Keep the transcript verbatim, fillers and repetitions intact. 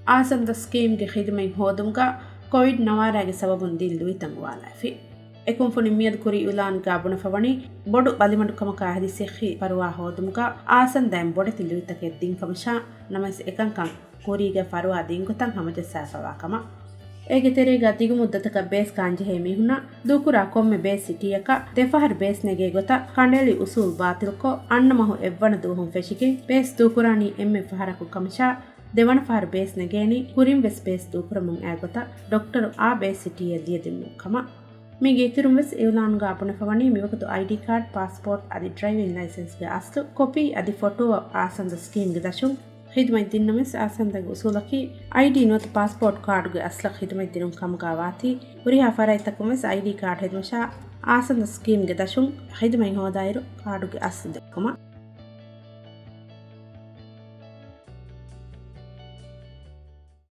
އާސަންދަ ސްކީމްގެ ޚިދުމަތް ހޯދުމުގަ ކޮވިޑް ނަވާރައިގެ ސަބަބުން ދިން ލުއިތައް އުވާލައިފި. އެކުންފުނިން މިއަދު ކުރި އިއުލާންގަ ބުނެފަވަނީ ބޮޑު ބަލިމަޑުކަމަކާ ހެދި ސިއްހީ ފަރުވާ ހޯދުމުގަ އާސަންދައިން ބޮޑެތި ލުއިތަކެއް ދިން ކަމަށާ، ނަމަވެސް އެކަންކަން ކުރީގެ ފަރުވާ ދިން ގޮތަށް ހަމަޖައްސާފަވާ ކަމަށް. އޭގެ ތެރޭގަ ދިގު މުއްދަތަކަށް ބޭސް ކާންޖެހޭ މީހުންނަށް ދޫކުރާ ކޮންމެ ބޭސް ސިޓީއަކަށް ދެ ފަހަރު ބޭސް ނެގޭ ގޮތަށް ކަނޑައެޅި އުސޫލް ބާތިލްކޮށް، އަންނަ މަހު އެއްވަނަ ދުވަހުން ފެށިގެން ބޭސް ދޫކުރާނީ އެންމެ ފަހަރަކު ކަމަށާ، ދެވަނަ ފަހަރު ބޭސް ނެގޭނީ ކުރިން ވެސް ބޭސް ދޫކުރަމުން އައި ގޮތަށް ޑޮކްޓަރު އާ ބޭސް ސިޓީއެއް ލިޔެދިން ކަމަށް. މީގެ އިތުރުން ވެސް އިއުލާނުގަ ބުނެފަވަނީ މިވަގުތު އައިޑީ ކާޑް، ޕާސްޕޯޓް އަދި ޑްރައިވިން ލައިސެންސްގެ އަސްލު ކޮޕީ އަދި ފޮޓޯއަށް އާސަންދަ ސްކީމްގެ ދަށުން ޚިދުމަތް ދިންނަމަވެސް، އާސަންދަގެ އުސޫލަކީ އައިޑީ ނުވަތަ ޕާސްޕޯޓް ކާޑުގެ އަސްލަށް ޚިދުމަތް ދިނުން ކަމުގަ ވާތީ، ހުރިހާ ފަރާތްތަކުން ވެސް އައިޑީ ކާޑް ހެދުމަށާ އާސަންދަ ސްކީމްގެ ދަށުން ޚިދުމަތް ހޯދާއިރު ކާޑުގެ އަސްލު ދެއްކުމަށް.